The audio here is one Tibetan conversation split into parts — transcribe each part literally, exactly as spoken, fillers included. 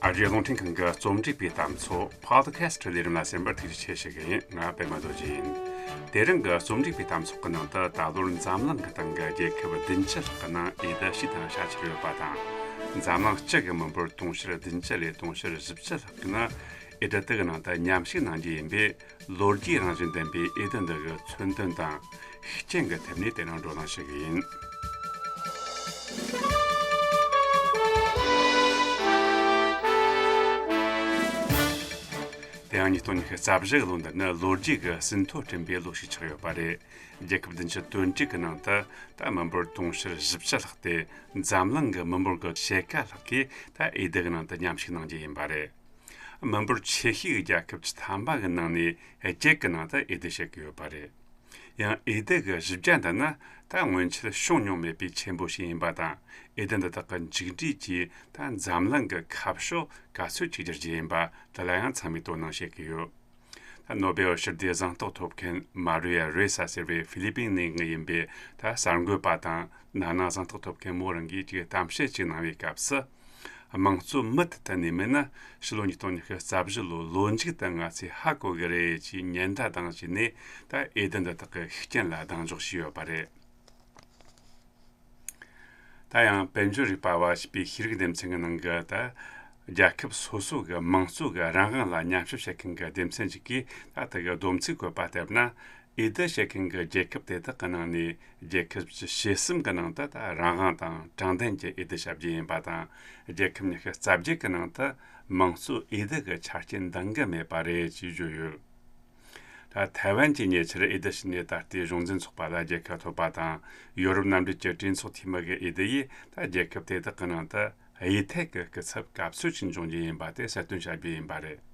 རེ་རླུང་འཕྲིན་ཁང་གི་རྩོམ་སྒྲིག་པའི་གཏམ་ཚོགས་Podcast ལས་རིམ་ལ་གསན་པར་ཐུགས་རྗེ་ཆེ་ཞུ་གི་ཡིན། ང་པད་མ་རྡོ་རྗེ་ཡིན། དེ་རིང་གི་རྩོམ་སྒྲིག་པའི་གཏམ་ཚོགས་ཀྱི་ནང་དུ་ད་ལོར་འཛམ་གླིང་གི་སྟེང་གི་རྒྱལ་ཁབ་བདུན་ཅུ་ལྷག་གི་ནང་ཨེ་ཌི་ཤི་དང་ཤ་ཆེར་ཡོད་པ་དང་། འཛམ་གླིང་སྤྱི་གི་མི་འབོར་དུང་ཕྱུར་བདུན་ཅུ་ལས་དུང་ཕྱུར་བཞི་བཅུ་ལྷག་གིས་ཨེ་ཌི་དེ་གི་ནང་དུ་མཉམ་ཞུགས་གནང་རྒྱུ་ཡིན་པས། ལོ་རྒྱུས་རང་བཞིན་ལྡན་པའི་ཨེ་ཌི་འདི་གི་མཚོན་དོན་དང་ཤུགས་རྐྱེན་གྱི་ཐད་ནས་དེ་རིང་བགྲོ་གླེང་ཞུ་གི་ཡིན། དེ་ཡང་ཉིས་སྟོང་ཉི་ཤུ་རྩ་བཞི་གི་ལོ་འདི་ནི་ལོ་རྒྱུས་ཀྱི་ཟིན་ཐོ་བསྐྲུན་པའི་ལོ་ཞིག་ཆགས་ཡོད་པ་རེད། རྒྱལ་ཁབ་བདུན་ཅུ་དོན་དྲུག་གི་ནང་དུ་ད་མི་འབོར་དུང་ཕྱུར་བཞི་བཅུ་ལྷག་སྟེ། འཛམ་གླིང་གི་མི་འབོར་གྱི་ཕྱེད་ཀ་ལྷག་གིས་ད་ཨེ་ཌི་གི་ནང་དུ་མཉམ་ཞུགས་གནང་རྒྱུ་ཡིན་པ་རེད། མི་འབོར་ཆེ་ཤོས་ཀྱི་རྒྱལ་ཁབ་བཅུ་ཐམ་པ་གི་ནང་ནས་བརྒྱད་ཀྱི་ནང་དུ་ཨེ་ཌི་བཤད་ཀྱི་ཡོད་པ་རེད། ཡང་ཨེ་ཌི་གི་བཞི་བརྒྱ་འདི་ནི་ད་སྔོན་ཆད་བྱུང་མྱོང་མེད་པའི་ཆེན་པོ་ཞིག་ཡིན་པ་དང་། ཨེ་ཌི་འདི་དག་གི་མཇུག་འབྲས་ཀྱིས་ད་འཛམ་གླིང་གི་ཁ་ཕྱོགས་ག་ཚོད་ཅིག་བསྒྱུར་རྒྱུ་ཡིན་པ་དེ་ལ་ཡང་ཚང་མས་དོ་སྣང་བྱེད་ཀྱི་ཡོད། ད་ནོ་སྦེལ་ཞི་བདེའི་གཟེངས་རྟགས་ཐོབ་མཁན་མ་རི་ཡ་རེ་ས་ཟེར་བའི་ཧྥི་ལི་པིན་ནས་ཡིན་པའི་ད་གསར་འགོད་པ་དང་ན་ནིང་གཟེངས་རྟགས་ཐོབ་མཁན་མོ་རང་གིས་ཅིག་གཏམ་བཤད་ཅིག་གནང་བའི་སྐབས་སུ། དམངས་གཙོ་མུ་མཐུད་དུ་གནས་མིན་ནི་ཕྱི་ལོ་ཉིས་སྟོང་ཉི་ཤུ་རྩ་བཞི་ལོའི་ལོ་མཇུག་ཏུ་ང་ཚོས་ཧ་གོ་གི་རེད་ཅེས་ཉེན་བརྡ་བཏང་བྱས་ནས། ད་ཨེ་ཌི་འདི་དག་གི་ཤུགས་རྐྱེན་ལ་གདེང་འཇོག་བྱས་ཡོད་པ་རེད། ད་ཡང་དཔལ་འབྱོར་རིག་པ་བ་ཞེས་པའི་ཤེས་རིག་སྡེ་ཚན་གྱི་ནང་གི་ད་རྒྱལ་ཁབ་སོ་སོ་གི་དམངས་གཙོ་གི་རང་དབང་ལ་ཉམས་ཞིབ་བྱེད་མཁན་གྱི་སྡེ་ཚན་ཞིག་གིས། ད་དེ་གི་བསྡོམས་ཚིག་བཀོད་པ་ལྟར་ན། ཨེ་ཌི་བཤད་མཁན་གྱི་རྒྱལ་ཁབ་དེ་དག་གི་ནང་ནས་རྒྱལ་ཁབ་བཅུ་ཞེ་གསུམ་གྱི་ནང་དུ་ད་རང་དབང་དང་དྲང་བདེན་གྱི་ཨེ་ཌི་བྱ་རྒྱུ་ཡིན་པ་དང་། རྒྱལ་ཁབ་ཉི་ཤུ་རྩ་བརྒྱད་ཀྱི་ནང་དུ་དམངས་གཙོ་ཨེ་ཌི་གི་ཆ་རྐྱེན་འདང་གི་མེད་པ་རེད་ཅེས་བརྗོད་ཡོད། ད་ཐའེ་ཝན་གྱི་ཉེ་ཆར་ཨེ་ཌི་ཞི་གནས་ད་ལྟའི་གཞུང་འཛིན་ཚོགས་པ་ལ་རྒྱལ་ཁ་ཐོབ་པ་དང་། ཡོ་རོབ་མནའ་འབྲེལ་གྱི་གྲོས་ཚོགས་འཐུས་མི་གི་ཨེ་ཌི་ཡིས་ད་རྒྱལ་ཁབ་དེ་དག་གི་ནང་དུ་གཡུལ་འཐེན་གྱི་སྐུ་ཚབ་གབ་སྲོལ་ཅིག་འབྱུང་རྒྱུ་ཡིན་པ་དེ་གསལ་སྟོན་བྱ་རྒྱུ་ཡིན་པ་རེད།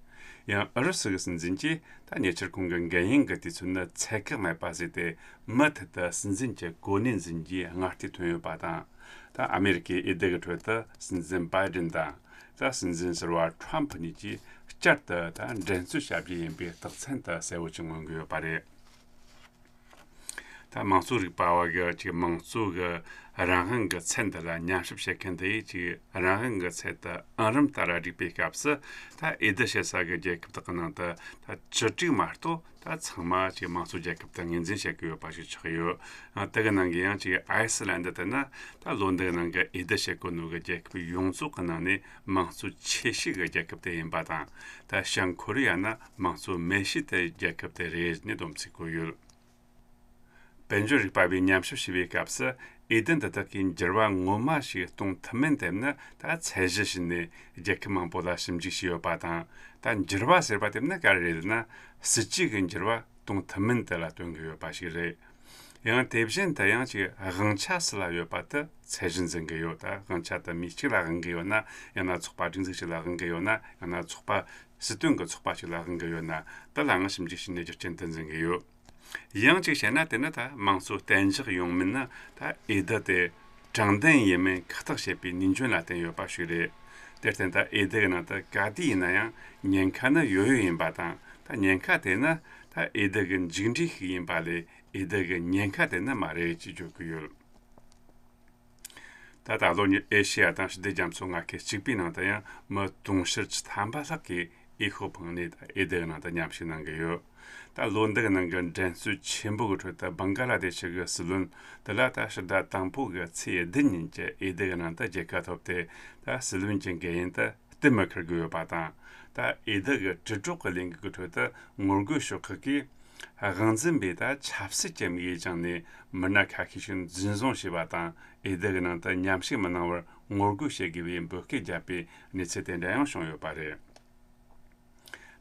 ཡང་ཨུ་རུ་སུ་གི་སྲིད་འཛིན་གྱིས་ད་ཉེ་ཆར་ཁོང་གི་འགན་ཡིན་གྱི་དུས་ཚོད་ནི་ཚད་བཀག་མེད་པ་ཟིག་སྟེ། མུ་མཐུད་དུ་སྲིད་འཛིན་གྱི་གོ་གནས་འཛིན་རྒྱུའི་སྔ་ལྟས་ཐོན་ཡོད་པ་དང་། ད་ཨ་མེ་རི་ཀའི་ཨེ་ཌི་གི་ཁྲོད་དུ་སྲིད་འཛིན་བྷའི་ཌེན་དང་། ད་སྲིད་འཛིན་ཟུར་པ་ཁྲམ་ཕུ་གཉིས་ཀྱིས་བསྐྱར་དུ་ད་འགྲན་རྩོད་བྱ་རྒྱུ་ཡིན་པའི་རྟགས་མཚན་དུ་གསལ་བོ་ཅིག་མངོན་གྱི་ཡོད་པ་རེད། ད་དམངས་གཙོ་རིག་པ་བ་གི་ཅིག་དམངས་གཙོ་གི་རང་དབང་གི་ཚད་འདི་ལ་ཉམས་ཞིབ་བྱེད་མཁན་དེ་ཡིས་ཅིག་རང་དབང་གི་ཚད་དུ་ཨང་རིམ་ལྟར་བསྒྲིགས་པའི་སྐབས་སུ། ད་ཨེ་ཌི་བྱེད་ས་གི་རྒྱལ་ཁབ་དག་གི་ནང་དུ་ད་བཅུ་དྲུག་མ་གཏོགས། ད་ཚང་མ་ཅིག་དམངས་གཙོ་རྒྱལ་ཁབ་ཏུ་ངོས་འཛིན་བྱེད་ཀྱི་ཡོད་པ་ཞིག་ཆགས་ཡོད། ཨ། དེ་གི་ནང་གི་ཡང་ཅིག་ཨའི་སི་ལན་ཌི་དེ་ནི་ད་ལོ་འདིའི་ནང་གི་ཨེ་ཌི་བྱེད་གོ་ནོ་གི་རྒྱལ་ཁབ་ཡོངས་རྫོགས་ཀྱི་ནང་ནས་དམངས་གཙོ་ཆེ་ཤོས་ཀྱི་རྒྱལ་ཁབ་དེ་ཡིན་པ་དང་། ད་བྱང་ཁོ་རེ་ཡ་ནི་དམངས་གཙོ་མེད་ཤོས་དེ་རྒྱལ་ཁབ་དེ་རེད་ནས་སྡོམ་ཚིག་བཀོད་ཡོད། དཔལ་འབྱོར་རིག་པ་བས་ཉམས་ཞིབ་བྱས་པའི་སྐབས་སུ། ཨེ་ཌི་འདི་དག་གིས་འགྱུར་བ་ངོ་མ་ཞིག་གཏོང་ཐུབ་མིན་དེ་ནི་ད་ཚད་གཞི་ཞིག་ནས་རྒྱལ་ཁབ་མང་པོ་ལ་ཞིབ་འཇུག་བྱས་ཡོད་པ་དང་། ད་འགྱུར་བ་ཟེར་བ་དེ་ནི་ག་རེ་རེད་ན། སྲིད་ཇུས་ཀྱི་འགྱུར་བ་གཏོང་ཐུབ་མིན་དེ་ལ་སྟོན་གྱི་ཡོད་པ་ཞིག་རེད། ཡང་དེ་བཞིན་དུ་ཡང་ཅིག་དབང་ཆ་སུ་ལ་ཡོད་པ་དེ་ཚད་གཞི་འཛིན་གྱི་ཡོད། ད་དབང་ཆ་དེ་མི་གཅིག་ལ་དབང་གི་ཡོད་ན། ཡང་ན་ཚོགས་པ་སྒྲིག་འཛུགས་ཤིག་ལ་དབང་གི་ཡོད་ན། ཡང་ན་ཚོགས་པ་སྲིད་དོན་གྱི་ཚོགས་པ་ཞིག་ལ་དབང་གི་ཡོད་ན། དེ་ལའང་ཞིབ་འཇུག་བྱས་ནས་རྒྱུ་རྐྱེན་དེ་འཛིན་གྱི་ཡོད། ཡང་གཅིག་བཤད་ན། དེ་ནི་ད་དམངས་གཙོ་གཏན་འཇགས་ཡོང་མིན་ནི་ད་ཨེ་ཌི་དེ་དྲང་བདེན་ཡིན་མིན་ཁག་ཐེག་བྱེད་པའི་ནུས་འཇོན་ལ་བརྟེན་ཡོད་པ་ཞིག་རེད། དེར་བརྟེན་ད་ཨེ་ཌི་གི་ནང་དུ་ག་དུས་ཡིན་ན་ཡང་ཉེན་ཁ་ནི་ཡོད་ཡོད་ཡིན་པ་དང་། ད་ཉེན་ཁ་དེ་ནི་ད་ཨེ་ཌི་གི་མཇུག་འབྲས་ཤིག་ཡིན་པ་ལས་ཨེ་ཌི་གི་ཉེན་ཁ་དེ་ནི་མ་རེད་ཅེས་བརྗོད་ཀྱི་ཡོད། ད་ད་ལོ་ནི་ཨེ་ཤེ་ཡ་དང་ཞི་བདེ་རྒྱ་མཚོ་མངའ་ཁུལ་གཅིག་པའི་ནང་དུ་ཡང་མི་དུང་ཕྱུར་བཅུ་ཐམ་པ་ལྷག་གིས་འོས་ཤོག་འཕངས་ནས་ད་ཨེ་ཌི་གི་ནང་དུ་མཉམ་ཞུགས་གནང་གི་ཡོད། ད་ལོ་འདི་གི་ནང་གི་འགྲན་རྩོད་ཆེན་པོ་གི་ཁྲོད་དུ་བང་ག་ལ་དེ་ཤི་གི་སྲིད་བློན་དེ་ལ་ད་ཕྱི་ཟླ་དང་པོ་གི་ཚེས་བདུན་ཉིན་གྱི་ཨེ་ཌི་གི་ནང་དུ་རྒྱལ་ཁ་ཐོབ་སྟེ། ད་སྲིད་བློན་གྱི་འགན་ཡུན་དེ་གཏན་མི་འཁེལ་གི་ཡོད་པ་དང་། ད་ཨེ་ཌི་གི་དྲིལ་སྒྲོག་གི་ལས་འགུལ་གྱི་ཁྲོད་དུ་ངོ་རྒོལ་ཕྱོགས་ཁག་གིས་དབང་འཛིན་པས་ད་ཆབ་སྲིད་ཀྱི་དམིགས་ཡུལ་བཅངས་ནས་མི་སྣ་ཁ་ཤས་ཤིག་འཛིན་བཟུང་བྱས་པ་དང་། ཨེ་ཌི་གི་ནང་དུ་མཉམ་ཞུགས་མི་གནང་བར་ངོ་རྒོལ་བྱེད་དགོས་པའི་འབོད་སྐུལ་བརྒྱབ་པའི་གནས་ཚུལ་དེ་འདྲ་ཡང་བྱུང་ཡོད་པ་རེད།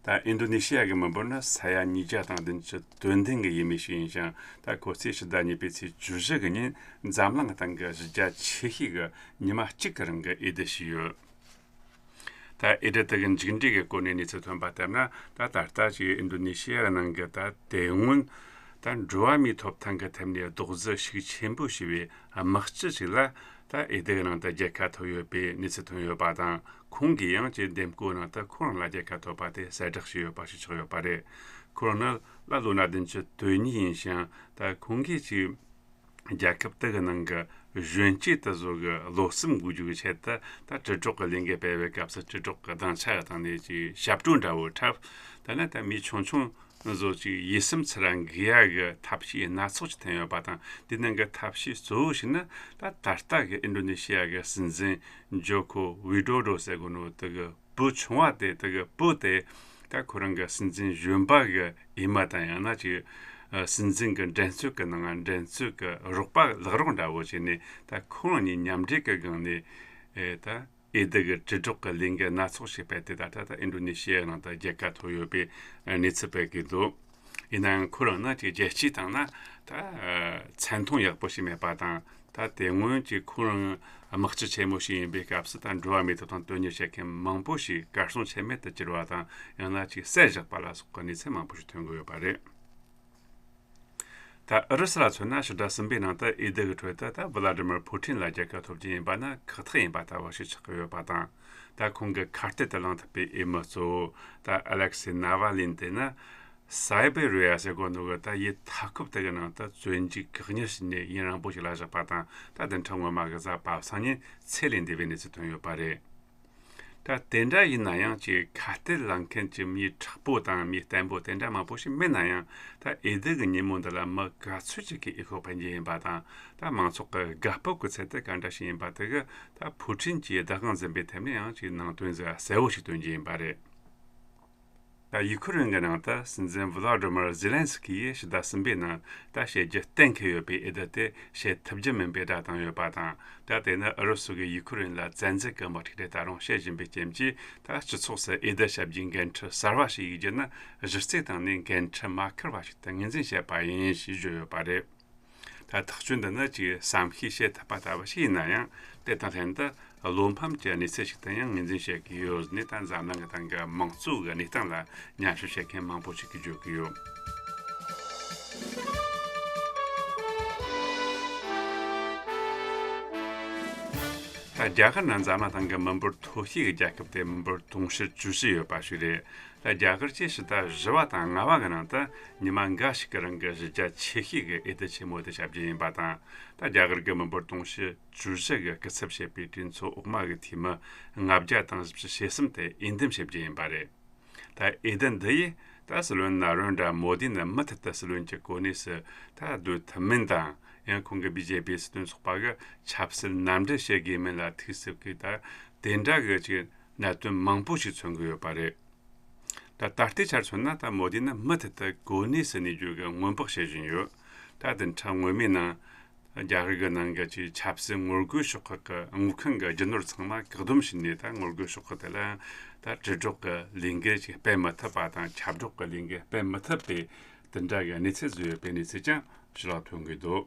ད་ཨིན་ཌོ་ནེ་ཤི་ཡ་གི་མི་འབོར་ནི་ས་ཡ་ཉིས་བརྒྱ་དང་བདུན་ཅུ་དོན་བདུན་གི་ཡུལ་མི་ཞིག་ཡིན་ཞིང་། ད་ཁོ་ཚོས་ཕྱི་ཟླ་གཉིས་པའི་ཚེས་བཅུ་བཞི་གི་ཉིན་འཛམ་གླིང་སྟེང་གི་གཞི་རྒྱ་ཆེ་ཤོས་ཀྱི་ཉི་མ་གཅིག་གི་རིང་གི་འོས་བསྡུ་བྱས་ཡོད། ད་འོས་བསྡུ་དེ་གི་མཇུག་འབྲས་ཀྱི་སྐོར་ནས་གནས་ཚུལ་ཐོན་པ་ལྟར་ན། ད་ད་ལྟ་ཅིག་ཨིན་ཌོ་ནེ་ཤི་ཡ་ནང་གི་ད་དེ་སྔོན་ད་འགྲོ་བ་མིའི་ཐོབ་ཐང་གི་ཐད་ནས་རྡོག་རྫིས་ཤུགས་ཆེན་པོ་བྱས་པའི་དམག་སྤྱི་ཞིག་ལ་ད་འོས་བསྡུ་གི་ནང་དུ་རྒྱལ་ཁ་ཐོབ་ཡོད་པའི་གནས་ཚུལ་ཐོན་ཡོད་པ་དང་། ཁོང་གིས་ཡང་ཅིག་འདེམས་བསྐོའི་ནང་དུ་ཁོ་རང་ལ་རྒྱལ་ཁ་ཐོབ་པ་དེ་གསལ་བསྒྲགས་བྱས་ཡོད་པ་ཞིག་ཆགས་ཡོད་པ་རེད། ཁོ་རང་ནི་ལོ་ན་བདུན་ཅུ་དོན་གཉིས་ཡིན་ཞིང་། ད་ཁོང་གིས་ཅིག་རྒྱལ་ཁབ་དེ་གི་ནང་གི་གཞོན་སྐྱེས་དེ་ཚོ་གི་བློ་སེམས་འགུག་རྒྱུ་གི་ཆེད་དུ། ད་དྲིལ་སྒྲོག་གི་ལས་འགུལ་སྤེལ་བའི་སྐབས་སུ་དྲིལ་སྒྲོག་གི་སྡིངས་ཆ་གི་སྟེང་ནས་ཅིག་ཞབས་བྲོ་འདྲ་བོ་འཁྲབ། ད་ནི་ད་མི་ཆུང་ཆུང་བཟོ་ཅིག་ཡིད་སེམས་ཚུར་འགུག་ཡ་གི་ཐབས་ཤེས་སྣ་ཚོགས་ཅིག་ཐོན་ཡོད་པ་དང་། དེ་ནང་གི་ཐབས་ཤེས་གཙོ་བོ་ཞིག་ནི། ད་ད་ལྟ་གི་ཨིན་ཌོ་ནེ་ཤི་ཡ་གི་སྲིད་འཛིན་ཇོ་ཁོ་ཝི་ཌོ་ཌོ་ཟེར་གོ་ནོ་དེ་གི་བུ་ཆུང་བ་དེ། དེ་གི་བུ་དེ་ད་ཁོ་རང་གི་སྲིད་འཛིན་གཞོན་པ་གི་ཨེ་མ་དང་། ཡང་ན་ཅིག་ཨ་སྲིད་འཛིན་གི་འགྲན་རྩོད་གི་ནང་འགྲན་རྩོད་གི་རོགས་པ་ལག་རོགས་འདྲ་བོ་བྱས་ནས། ད་ཁོང་གཉིས་མཉམ་འབྲེལ་གི་སྒང་ནས་ཨེ་ད་འོས་བསྡུ་གི་དྲིལ་སྒྲོག་གི་ལས་འགུལ་སྣ་ཚོགས་ཤིག་སྤེལ་ཏེ། ད་ལྟ་ད་ཨིན་ཌོ་ནེ་ཤི་ཡའི་ནང་དུ་རྒྱལ་ཁ་ཐོབ་ཡོད་པའི་གནས་ཚུལ་སྤེལ་གི་འདུག་ཡིན་ནའང་ཁོ་རང་ནི་ཅིག་རྒྱལ་སྤྱིའི་སྟེང་ན་ད་མཚན་མཐོང་ཡག་པོ་ཞིག་མེད་པ་དང་། ད་དེ་སྔོན་གྱི་ཁོ་རང་དམག་སྤྱི་ཆེན་མོ་ཞིག་ཡིན་པའི་སྐབས་སུ། ད་འགྲོ་བ་མིའི་ཐོབ་ཐང་དོན་གཉེར་བྱེད་མཁན་མང་པོ་ཞིག་གར་སོང་ཆ་མེད་དུ་གྱུར་བ་དང་། ཡང་ན་ཅིག་བསད་བཞག་པ་ལ་སོགས་ཀྱི་གནས་ཚུལ་མང་པོ་ཞིག་ཐོན་གྱི་ཡོད་པ་རེད། ད་ཨུ་རུ་སུ་ལ་མཚོན་ན། ཕྱི་ཟླ་གསུམ་པའི་ནང་དུ་འོས་བསྡུ་གི་ཁྲོད་དུ་ད་ཝི་ལ་ཌི་མིར་ཕུ་ཊིན་ལ་རྒྱལ་ཁ་ཐོབ་རྒྱུ་ཡིན་པ་ནི་ཁག་ཐེག་ཡིན་པ་ལྟ་བུ་ཞིག་ཆགས་ཀྱི་ཡོད་པ་དང་། ད་ཁོང་གི་ཁ་གཏད་དུ་ལངས་ཐུབ་པའི་འོས་མི་གཙོ་བོ་ད་ཨ་ལེག་སེ་ནཱ་ཝ་ལིན་དེ་ནི། སའི་བེ་རི་ཡ་ཟེར་གོ་ནོ་གི་ད་ཡུལ་མཐའ་འཁོབ་དེ་གི་ནང་དུ་བཙོན་འཇུག་བཀག་ཉར་བྱས་ནས་ཡུན་རིང་པོ་ཞིག་ལ་བཞག་པ་དང་། ད་བདུན་ཕྲག་སྔོན་མ་གི་གཟའ་པ་སངས་ཉིན་ཚེ་ལས་འདས་པའི་གནས་ཚུལ་ཐོན་ཡོད་པ་རེད། ད་དེ་འདྲ་ཡིན་ན་ཡང་། ཅིག་ཁ་གཏད་ལངས་མཁན་གྱི་མི་མཁྲེགས་པོ་དང་མི་བརྟན་པོ་དེ་འདྲ་མང་པོ་ཞིག་མེད་ན་ཡང་། ད་འོས་བསྡུ་གི་ཉིན་མོ་འདི་ལ་མི་ག་ཚོད་ཅིག་གིས་འོས་ཤོག་འཕེན་རྒྱུ་ཡིན་པ་དང་། ད་མང་ཚོགས་ཀྱི་དགའ་སྤོབས་ཀྱི་ཚད་དེ་ག་འདྲ་ཞིག་ཡིན་པ་དེ་གིས། ད་ཕུ་ཊིན་གྱིས་བདག་དབང་འཛིན་པའི་ཐད་ནས་ཡང་ཅིག་ནང་དོན་ཟིག་གསལ་བོ་ཞིག་སྟོན་རྒྱུ་ཡིན་པ་རེད། ད་ཡུ་ཁུ་རེན་གྱི་ནང་དུ་སྲིད་འཛིན་ཝི་ལོ་ཌི་མིར་ཛེ་ལན་སི་ཀི་ཡིས་ཕྱི་ཟླ་གསུམ་པའི་ནང་ད་བྱེད་རྒྱུ་གཏན་འཁེལ་ཡོད་པའི་འོས་བསྡུ་དེ་བྱེད་ཐུབ་རྒྱུ་མིན་པའི་བསྒྲགས་བཏང་ཡོད་པ་དང་། ད་དེ་ནི་ཨུ་རུ་སུ་གིས་ཡུ་ཁུ་རེན་ལ་བཙན་འཛུལ་གྱི་དམག་འཁྲུག་དེ་ད་རུང་བྱེད་བཞིན་པའི་རྐྱེན་གྱིས། ད་སྤྱི་ཚོགས་སུ་འོས་བསྡུ་བྱ་རྒྱུའི་འགན་འཁྲི་གསར་བ་ཞིག་ཡོད་རྒྱུ་ནི་གཞི་རྩའི་སྟེང་ནས་འགན་འཁྲི་མ་འཁུར་བ་ཞིག་ཏུ་ངོས་འཛིན་བྱས་པ་ཡིན་ཞེས་བརྗོད་ཡོད་པ་རེད། ད་ཐག་གཅོད་འདི་ནི་ཅིག་བསམ་ཤེས་བྱེད་ཐུབ་པ་ལྟ་བུ་ཞིག་ཡིན་ན་ཡང་། དེ་དང་ལྷན་དུ་བློ་ཕམ་གྱི་གནས་ཚུལ་ཞིག་ཏུ་ཡང་ངོས་འཛིན་བྱེད་ཀྱི་ཡོད་ནས། ད་འཛམ་གླིང་གི་སྟེང་གི་དམངས་གཙོ་གི་གནས་སྟངས་ལ་ཉམས་ཞིབ་བྱེད་མཁན་མང་པོ་ཞིག་གིས་བརྗོད་ཀྱི་ཡོད། ད་རྒྱ་གར་ནང་འཛམ་གླིང་སྟེང་གི་མི་འབོར་མཐོ་ཤོས་ཀྱི་རྒྱལ་ཁབ་དེ་མི་འབོར་དུང་ཕྱུར་བཅུ་བཞི་ཡོད་པ་ཞིག་རེད། ད་རྒྱ་གར་གྱིས་ཕྱི་ཟླ་བཞི་པ་དང་ལྔ་པ་གི་ནང་དུ་ཉི་མ་འགའ་ཞིག་གི་རིང་གི་གཞི་རྒྱ་ཆེ་ཤོས་ཀྱི་འོས་བསྡུ་ཆེན་མོ་དེ་བྱ་རྒྱུ་ཡིན་པ་དང་། ད་རྒྱ་གར་གྱི་མི་འབོར་དུང་ཕྱུར་བཅུ་བཞི་གི་སྐུ་ཚབ་བྱེད་པའི་གྲོས་ཚོགས་འོག་མ་གི་འཐུས་མི་ལྔ་བརྒྱ་དང་བཞི་བཅུ་ཞེ་གསུམ་དེ་འོས་འདེམས་བྱེད་རྒྱུ་ཡིན་པ་རེད། ད་འོས་བསྡུ་འདི་ཡིས་ད་སྲིད་བློན་ནཱ་རེན་དྲ་མོ་དི་ནི་མུ་མཐུད་དུ་སྲིད་བློན་གྱི་གོ་གནས་སུ་ད་སྡོད་ཐུབ་མིན་དང་། ཡང་ཁོང་གི་བི་ཇེ་པི་སྲིད་དོན་ཚོགས་པ་གིས་ཆབ་སྲིད་མནའ་འབྲེལ་བྱེད་དགོས་མིན་ལ་ཐུག་སྲིད་ཀྱི། ད་དེ་འདྲ་གི་ཅིག་གནད་དོན་མང་པོ་ཞིག་མཚོན་གྱི་ཡོད་པ་རེད། ད་ད་ལྟའི་ཆར་མཚོན་ན། ད་མོ་དི་ནི་མུ་མཐུད་དུ་གོ་གནས་སུ་གནས་རྒྱུ་གི་སྔོན་དཔག་བྱེད་བཞིན་ཡོད། ད་བདུན་ཕྲག་སྔོན་མའི་ནང་རྒྱ་གར་གྱི་ནང་གི་ཅིག་ཆབ་སྲིད་ངོ་རྒོལ་ཕྱོགས་ཁག་གི་དངུལ་ཁང་གི་རྒྱུ་ནོར་ཚང་མ་བཀག་སྡོམ་བྱས་ནས། ད་ངོ་རྒོལ་ཕྱོགས་ཁག་དེ་ལ་ད་དྲིལ་སྒྲོག་གི་ལས་འགུལ་ཅིག་སྤེལ་མི་ཐུབ་པ་དང་། ཁྱབ་སྒྲོག་གི་ལས་འགུལ་སྤེལ་མི་ཐུབ་པའི་དེ་འདྲ་གི་གནས་ཚུལ་བཟོས་ཡོད་པའི་གནས་ཚུལ་ཀྱང་ཕྱི་ལོགས་ཐོན་གྱི་འདུག་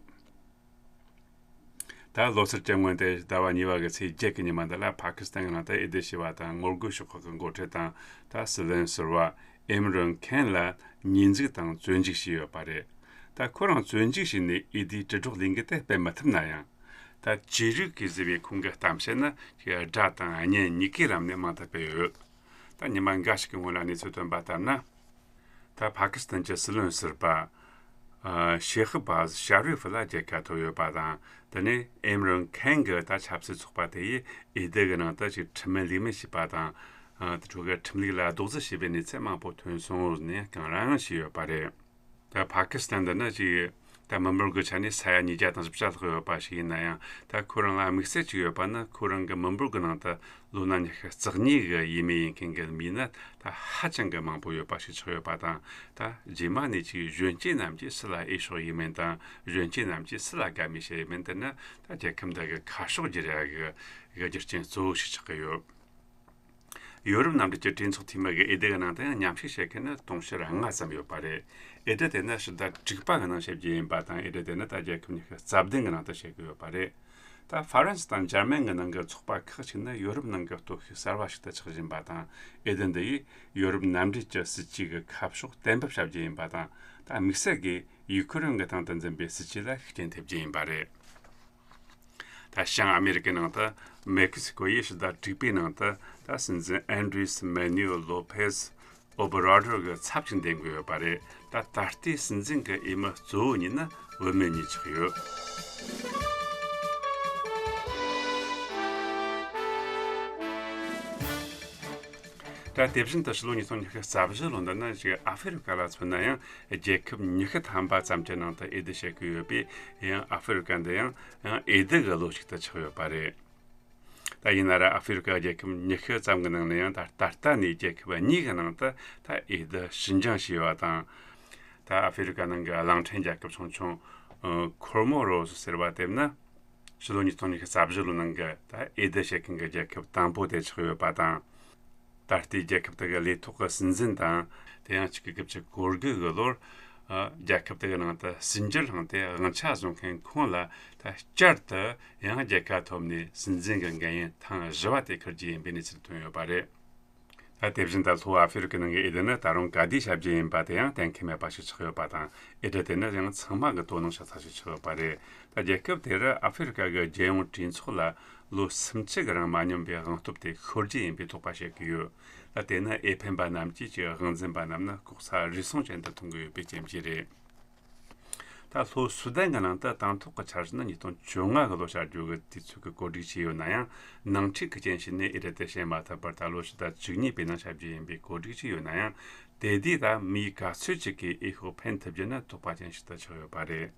ད་ལོ་སར་གྱི་སྔོན་ཏེ་ཟླ་བ་གཉིས་པ་གི་ཚེས་བརྒྱད་ཀྱི་ཉི་མ་འདི་ལ་ཕ་ཀི་སི་ཐན་གྱི་ནང་དུ་འོས་བསྡུ་བྱས་པ་དང་། ངོ་རྒོལ་ཕྱོགས་ཁག་གི་འགོ་ཁྲིད་དང་། ད་སྲིད་བློན་ཟུར་པ་ཨིམ་རོན་ཁན་ལ་ཉེས་འཛུགས་དང་བཙོན་འཇུག་བྱས་ཡོད་པ་རེད། ད་ཁོ་རང་བཙོན་འཇུག་བྱས་ནས་འོས་བསྡུའི་དྲིལ་སྒྲོག་ལས་འགུལ་དེ་སྤེལ་མི་ཐུབ་ན་ཡང་། ད་ཆོས་རིག་གིས་བཟོས་པའི་ཁོང་གི་གཏམ་བཤད་ནི་སྒྲ་དང་བརྙན་གཉིས་ཀའི་ལམ་ནས་མང་དུ་སྤེལ་ཡོད། ད་ཉི་མ་འགའ་ཞིག་གི་སྔོན་ལ་གནས་ཚུལ་ཐོན་པ་ལྟར་ན། ད་ཕ་ཀི་སི་ཐན་གྱི་སྲིད་བློན་ཟུར་པ་ཨ་ཤེ་ཧི་བཱ་ཟི་ཤ་རི་ཧྥི་ལ་རྒྱལ་ཁ་ཐོབ་ཡོད་པ་དང་། དེ་ནས་ཨིམ་རོན་ཁན་གྱི་ད་ཆབ་སྲིད་ཚོགས་པ་དེ་ཡིས་འོས་བསྡུ་གི་ནང་དུ་ཅིག་ཁྲིམས་མེད་ལུགས་མེད་བྱས་པ་དང་། ཨ་དེ་ཚོ་གི་ཁྲིམས་ལུགས་ལ་རྡོག་རྫིས་བྱས་པའི་གནས་ཚུལ་མང་པོ་ཐོན་སོང་ནས་གང་རང་བྱས་ཡོད་པ་རེད། ད་ཕ་ཀི་སི་ཐན་འདི་ནི་ཅིག་ད་མི་འབོར་གྱི་ཆ་ནས་ས་ཡ་ཉིས་བརྒྱ་དང་བཞི་བཅུ་ལྷག་ཡོད་པ་ཞིག་ཡིན་ན་ཡང་། ད་ཁོ་རང་ལ་དམིགས་བསལ་ཅིག་ཡོད་པ་ནི། ཁོ་རང་གི་མི་འབོར་གྱི་ནང་དུ་ལོ་ན་ཉི་ཤུ་རྩ་གཉིས་ཀྱི་ཡས་མས་ཡིན་མཁན་གྱི་མི་ནི་ད་ཧ་ཅང་གི་མང་པོ་ཡོད་པ་ཞིག་ཆགས་ཡོད་པ་དང་། ད་རྗེས་མ་ནས་ཅིག་གཞོན་སྐྱེས་རྣམས་ཀྱིས་སུ་ལ་འོས་ཤོག་ཡིན་མིན་དང་། གཞོན་སྐྱེས་རྣམས་ཀྱིས་སུ་ལ་དགའ་མོས་བྱེད་ཡིན་མིན། དེ་ནི་ད་རྒྱལ་ཁབ་འདི་གི་ཁ་ཕྱོགས་བསྒྱུར་ཡ་གི་གི་རྒྱུ་རྐྱེན་གཙོ་བོ་ཞིག་ཆགས་ཀྱི་ཡོད། ཡོ་རོབ་མནའ་འབྲེལ་གྱི་གྲོས་ཚོགས་འཐུས་མི་གི་འོས་བསྡུ་གི་ནང་དུ་ཡང་མཉམ་ཞུགས་བྱེད་མཁན་ནི་དུང་ཕྱུར་ལྔ་ཙམ་ཡོད་པ་རེད། འོས་བསྡུ་དེ་ནི་ཕྱི་ཟླ་དྲུག་པ་གི་ནང་བྱེད་རྒྱུ་ཡིན་པ་དང་། འོས་བསྡུ་དེ་ནི་ད་རྒྱལ་ཁབ་ཉི་ཤུ་རྩ་བདུན་གི་ནང་དུ་བྱེད་ཀྱི་ཡོད་པ་རེད། ད་ཧྥ་རན་སི་དང་འཇར་མན་གི་ནང་གི་ཚོགས་པ་ཁག་ཅིག་ནི་ཡོ་རོབ་ནང་གི་སྟོབས་ཤུགས་གསར་བ་ཞིག་ཏུ་ཆགས་བཞིན་པ་དང་། འོས་བསྡུ་འདི་ཡིས་ཡོ་རོབ་མནའ་འབྲེལ་གྱི་སྲིད་ཇུས་ཀྱི་ཁ་ཕྱོགས་གཏན་འབེབས་བྱ་རྒྱུ་ཡིན་པ་དང་། ད་དམིགས་བསལ་གྱིས་ཡུ་ཁུ་རེན་གྱི་སྟེང་དུ་འཛིན་པའི་སྲིད་ཇུས་ལ་ཤུགས་རྐྱེན་ཐེབས་རྒྱུ་ཡིན་པ་རེད། ད་བྱང་ཨ་མེ་རི་ཀའི་ནང་དུ་མེག་སི་ཀོ་ཡིས་ཕྱི་ཟླ་དྲུག་པའི་ནང་དུ་ད་སྲིད་འཛིན་ཨན་ཌྲེས་མེ་ནུའེལ་ལོ་ཕེ་སི་ ཨོ་བྷ་ར་ཌོར་གྱི་ཚབ་ཅིག་འདེམས་དགོས་ཡོད་པ་རེད། ད་ད་ལྟའི་སྲིད་འཛིན་གྱི་འོས་མི་གཙོ་བོ་གཉིས་ནི་བུད་མེད་གཉིས་ཆགས་ཡོད། ད་དེ་བཞིན་དུ་ཕྱི་ལོ་ཉིས་སྟོང་ཉི་ཤུ་རྩ་བཞི་ལོ་འདི་ནི་ཅིག་ཨ་ཧྥེ་རི་ཁ་ལ་མཚོན་ན་ཡང་རྒྱལ་ཁབ་ཉི་ཤུ་ཐམ་པ་ཙམ་གྱི་ནང་དུ་འོས་བསྡུ་བྱེད་ཀྱི་ཡོད་པས། ཡང་ཨ་ཧྥེ་རི་ཁ་འདི་ཡང་ཡང་འོས་བསྡུ་གི་ལོ་ཞིག་ཏུ་ཆགས་ཡོད་པ་རེད། ད་ཡིན་ན་ར་ཨ་ཧྥེ་རི་ཁ་རྒྱལ་ཁབ་ཉི་ཤུ་ཙམ་གྱི་ནང་ནས་ཡང་ད་ད་ལྟ་ནས་རྒྱལ་ཁབ་གཉིས་ཀྱི་ནང་དུ་ད་འོས་བསྡུ་ཕྱིར་འགྱངས་བྱས་ཡོད་པ་དང་། ད་ཨ་ཧྥེ་རི་ཁ་ནང་གི་གླིང་ཕྲན་རྒྱལ་ཁབ་ཆུང་ཆུང་ཁོར་མོ་རོ་སི་ཟེར་བ་དེ་ནི་ཕྱི་ལོ་ཉིས་སྟོང་ཉི་ཤུ་རྩ་བཞི་ལོ་ནང་གི་ད་འོས་བསྡུ་བྱེད་མཁན་གྱི་རྒྱལ་ཁབ་དང་པོ་དེ་ཆགས་ཡོད་པ་དང་། ད་ལྟའི་རྒྱལ་ཁབ་དེ་གི་ལས་ཐོག་གི་སྲིད་འཛིན་དང་། དེ་ཡང་ཆིག་སྟོང་དགུ་བརྒྱ་གོ་དགུ་གི་ལོར་ཨ་རྒྱལ་ཁབ་དེ་གི་ནང་དུ་ཟིན་བྲིས་བླངས་ཏེ་དབང་ཆ་བཟུང་མཁན་ཁོང་ལ་ད་བསྐྱར་དུ་ཡང་རྒྱལ་ཁ་ཐོབ་ནས་སྲིད་འཛིན་གྱི་འགན་ཡུན་ཐེངས་བཞི་པ་དེ་འཁུར་རྒྱུ་ཡིན་པའི་གནས་ཚུལ་ཐོན་ཡོད་པ་རེད། ད་དེ་བཞིན་ད་ལྷོ་ཨ་ཧྥེ་རི་ཁའི་ནང་གི་འོས་བསྡུ་ནི་ད་རུང་ག་དུས་བྱ་རྒྱུ་ཡིན་པ་དེ་ཡང་གཏན་འཁེལ་མེད་པ་ཞིག་ཆགས་ཡོད་པ་དང་། འོས་བསྡུ་དེ་ནི་ཡང་ཚང་མ་གི་དོ་སྣང་བྱ་ས་ཞིག་ཆགས་ཡོད་པ་རེད། ད་རྒྱལ་ཁབ་དེ་རུ་ཨ་ཧྥེ་རི་ཁ་གི་རྒྱལ་ཡོངས་གྲོས་ཚོགས་ལ་ལོ་སུམ་ཅུ་གི་རིང་མ་ཉམས་པའི་དབང་སྟོབས་དེ་ཤོར་རྒྱུ་ཡིན་པའི་དོགས་པ་བྱེད་ཀྱི་ཡོད། ད་དེ་ནི་འོས་འཕེན་པ་རྣམས་ཀྱིས་ཀྱི་དབང་འཛིན་པ་རྣམས་ནི་ལྐོག་ཟ་རུལ་སུངས་ཅན་དུ་མཐོང་གི་ཡོད་པའི་རྐྱེན་གྱིས་རེད། ད་ལྷོ་སུ་དན་གྱི་ནང་དུ་དང་ཐོག་གི་འཆར་གཞི་ནི་ཉིས་སྟོང་བཅོ་ལྔ་གི་ལོ་བྱ་རྒྱུ་གི་དུས་ཚོད་ཀྱི་གོ་སྒྲིག་བྱས་ཡོད་ན་ཡང་། ནང་འཁྲུག་གི་རྐྱེན་བྱས་ནས་འོས་བསྡུ་དེ་བྱེད་མ་ཐུབ་པར་ད་ལོ་ཕྱི་ཟླ་བཅུ་གཉིས་པའི་ནང་བྱ་རྒྱུ་ཡིན་པའི་གོ་སྒྲིག་བྱས་ཡོད་ན་ཡང་། དེ་དུས་ད་མིའི་ག་ཚོད་ཅིག་གིས་འོས་ཤོག་འཕེན་ཐུབ་རྒྱུ་ནི་དོགས་པ་ཅན་ཞིག་ཏུ་ཆགས་ཡོད་པ་རེད།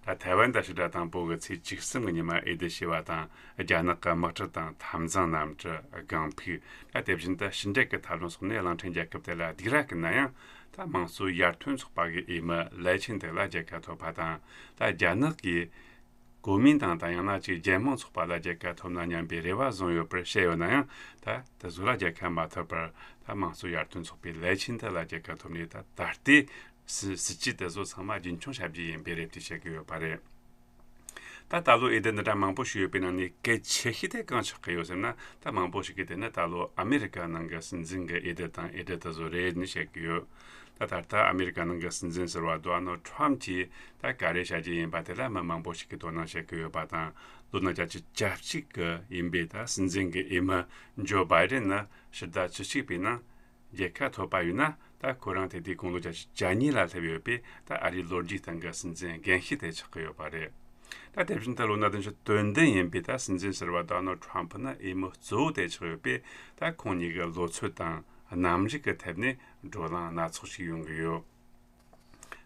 ད་ཐའེ་ཝན་དུ་ཕྱི་ཟླ་དང་པོ་གི་ཚེས་བཅུ་གསུམ་གྱི་ཉི་མ་འོས་བསྡུ་བྱས་པ་དང་། རྒྱ་ནག་གི་དམག་གྲུ་དང་འཐབ་འཛིང་གནམ་གྲུ། སྒང་ཕུག་ད་དེ་བཞིན་དུ་ཕྱི་འབྲེལ་གྱི་ཐབས་ལམ་སོགས་ནས་གླིང་ཕྲན་རྒྱལ་ཁབ་དེ་ལ་སྡིགས་ར་བསྐུལ་ན་ཡང་། ད་དམངས་གཙོ་ཡར་ཐོན་ཚོགས་པ་གི་འོས་མི་ལའེ་ཆིན་ཏེ་ལ་རྒྱལ་ཁ་ཐོབ་པ་དང་། ད་རྒྱ་ནག་གིས་གོ་མིན་ཏང་དང་ཡང་ན་ཅིག་རྒྱལ་དམངས་ཚོགས་པ་ལ་རྒྱལ་ཁ་ཐོབ་ན་སྙམ་པའི་རེ་བ་བཟུང་ཡོད་པར་བཤད་ཡོད་ན་ཡང་། ད་དེ་ཚོ་ལ་རྒྱལ་ཁ་མ་ཐོབ་པར། ད་དམངས་གཙོ་ཡར་ཐོན་ཚོགས་པའི་ལའེ་ཆིན་ཏེ་ལ་རྒྱལ་ཁ་ཐོབ་ནས། ད་ད་ལྟའི་སྲིད་སྲིད་ཇུས་དེ་ཚོ་ཚང་མ་རྒྱུན་འཁྱོངས་བྱ་རྒྱུ་ཡིན་པའི་རེ་ལྟོས་བྱེད་ཀྱི་ཡོད་པ་རེད། ད་ད་ལོ་འོས་བསྡུ་འདི་འདྲ་མང་པོ་ཞིག་ཡོད་པའི་ནང་ནས་གལ་ཆེ་ཤོས་དེ་གང་ཆགས་ཀྱི་ཡོད་ཟེར་ན། ད་མང་པོ་ཞིག་གིས་དེ་ནི་ད་ལོ་ཨ་མེ་རི་ཀ་ནང་གི་སྲིད་འཛིན་གྱི་འོས་བསྡུ་དང་འོས་བསྡུ་དེ་ཚོ་རེད་ནི་བཤད་ཀྱི་ཡོད། ད་ད་ལྟ་ཨ་མེ་རི་ཀ་ནང་གི་སྲིད་འཛིན་ཟུར་པ་ཌོ་ནལ་ཊམ་གྱིས་ད་ག་རེ་བྱ་རྒྱུ་ཡིན་པ་དེ་ལ་མི་མང་པོ་ཞིག་གིས་དོ་སྣང་བྱེད་ཀྱི་ཡོད་པ་དང་། ལོ་ན་བརྒྱད་ཅུ་གྱ་གཅིག་གི་ཡིན་པའི་ད་སྲིད་འཛིན་གྱི་འོས་མི་ཇོ་བྷའི་ཌེན་ནི་ཕྱི་ཟླ་བཅུ་གཅིག་པའི་ནང་རྒྱལ་ཁ་ཐོབ་པ་ཡིན་ན། ད་ཁོ་རང་དེ་དུས་དགུང་ལོ་བརྒྱད་ཅུ་གྱ་གཉིས་ལ་སླེབས་ཡོད་པས། ད་ཨ་རིའི་ལོ་རྒྱུས་སྟེང་གི་སྲིད་འཛིན་རྒན་ཤོས་དེ་ཆགས་ཀྱི་ཡོད་པ་རེད། ད་དེ་བཞིན་དུ་ལོ་ན་བདུན་ཅུ་དོན་བདུན་ཡིན་པའི་ད་སྲིད་འཛིན་ཟུར་པ་ཌོ་ནལ་ཊམ་ཕུ་ནི་འོས་མི་གཙོ་བོ་དེ་ཆགས་ཡོད་པས། ད་ཁོང་གཉིས་ཀྱི་ལོ་ཚོད་དང་རྣམ་རིག་གི་ཐད་ནས་བགྲོ་གླེང་སྣ་ཚོགས་ཤིག་ཡོང་གི་ཡོད།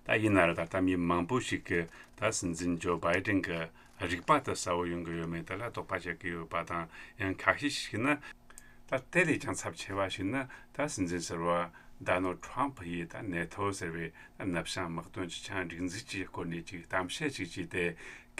ད་ཡིན་ན་ར་ད་ལྟ་མི་མང་པོ་ཞིག་གིས་ད་སྲིད་འཛིན་ཇོ་བྷའི་ཌེན་གྱི་རིག་པ་དེ་གསལ་བོ་ཡོང་གི་ཡོད་མེད་དེ་ལ་དོགས་པ་བྱེད་ཀྱི་ཡོད་པ་དང་། ཡང་ཁ་ཤས་ཤིག་ནི། ད་དེ་ལས་ཀྱང་ཚབས་ཆེ་བ་ཞིག་ནི། ད་སྲིད་འཛིན་ཟུར་པ་ཌོ་ནལ་ཊམ་ཕུ་ཡིས་ད་ནེ་ཐོ་ཟེར་བའི་ད་ནུབ་བྱང་དམག་དོན་སྤྱི་ཆིངས་སྒྲིག་འཛུགས་ཀྱི་སྐོར་ནས་ཅིག་གཏམ་བཤད་ཅིག་བྱས་ཏེ།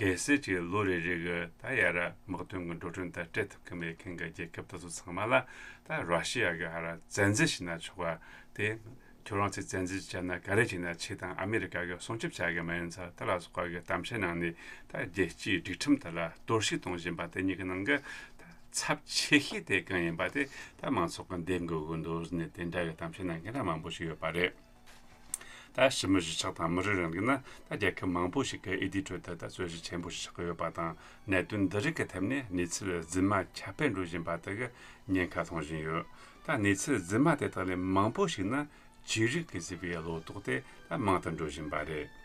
གལ་སྲིད་ཅིག་ལོ་རེ་རེ་གི་ད་ཡ་ར་དམག་དོན་གྱི་འགྲོ་གྲོན་དེ་སྤྲད་ཐུབ་ཀྱི་མེད་མཁན་གྱི་རྒྱལ་ཁབ་དེ་ཚོ་ཚང་མ་ལ། ད་ར་ཤི་ཡ་གིས་ཧ་ར་བཙན་འཛུལ་བྱས་ན་ཆོག་པ་དེ། ཁྱོད་རང་ཚོས་བཙན་འཛུལ་བྱས་ན་ག་རེ་བྱས་ན་ཆེ་དང་། ཨ་མེ་རི་ཀ་གིས་སྲུང་སྐྱོབ་བྱ་གི་མ་ཡིན་ཚ། དེ་ལ་སོགས་པ་གི་གཏམ་བཤད་གནང་ནས། ད་རྒྱལ་སྤྱིའི་སྒྲིག་ཁྲིམས་དེ་ལ་གཏོར་བཤིག་གཏོང་བཞིན་པ་དེ་གཉིས་ཀྱི་ནང་གི་ད་ཚབས་ཆེ་ཤོས་དེ་གང་ཡིན་པ་དེ་ད་མང་ཚོགས་ཀྱིས་འདེམས་དགོས་ཀྱི་འདུག་ཟེར་ནས་དེ་འདྲ་གི་གཏམ་བཤད་གནང་མཁན་ལ་མང་པོ་ཞིག་ཡོད་པ་རེད། ད་ཕྱི་མི་གཞིས་ཆགས་དང་མི་རིགས་རིང་ལུགས་ནི་ད་རྒྱལ་ཁབ་མང་པོ་ཞིག་གི་འོས་བསྡུའི་ཁྲོད་དུ་ད་རྩོད་གཞི་ཆེན་པོ་ཞིག་ཆགས་ཀྱི་ཡོད་པ་དང་། གནད་དོན་འདི་རིགས་ཀྱི་ཐད་ནས་གནས་ཚུལ་རྫུན་མ་ཁྱབ་སྤེལ་འགྲོ་བཞིན་པ་དེ་གི་ཉེན་ཁ་མཐོང་བཞིན་ཡོད། ད་གནས་ཚུལ་རྫུན་མ་དེ་དག་ལས་མང་པོ་ཞིག་ནི་ཆོས་རིག་གིས་བཟོས་པའི་བློ་དོགས་དེ་ད་མང་དུ་འགྲོ་བཞིན་པ་རེད།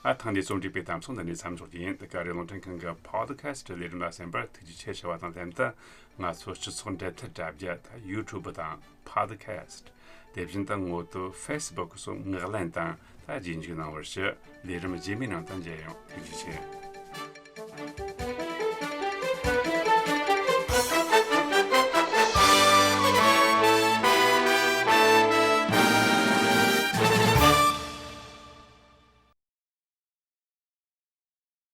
ཨ། ཐེངས་འདིའི་རྩོམ་སྒྲིག་པའི་གཏམ་ཚོགས་འདི་ནས་མཚམས་འཇོག་རྒྱུ་ཡིན། འདི་ག་རེ་རླུང་འཕྲིན་ཁང་གི་Podcast་ལས་རིམ་ལ་གསན་པར་ཐུགས་རྗེ་ཆེ་ཞུ་བ་དང་ལྷན་དུ། ང་ཚོ་སྤྱི་ཚོགས་འབྲེལ་མཐུད་དྲ་རྒྱ་ད་YouTube་དང་Podcast། དེ་བཞིན་དུ་ངོ་དེབ་Facebook་སོགས་ངག་ལན་དང་ད་རྗེས་འཇུག་གནང་བར་ཞུ། ལས་རིམ་རྗེས་མའི་ནང་དུ་མཇལ་ཡོང་། ཐུགས་རྗེ་ཆེ།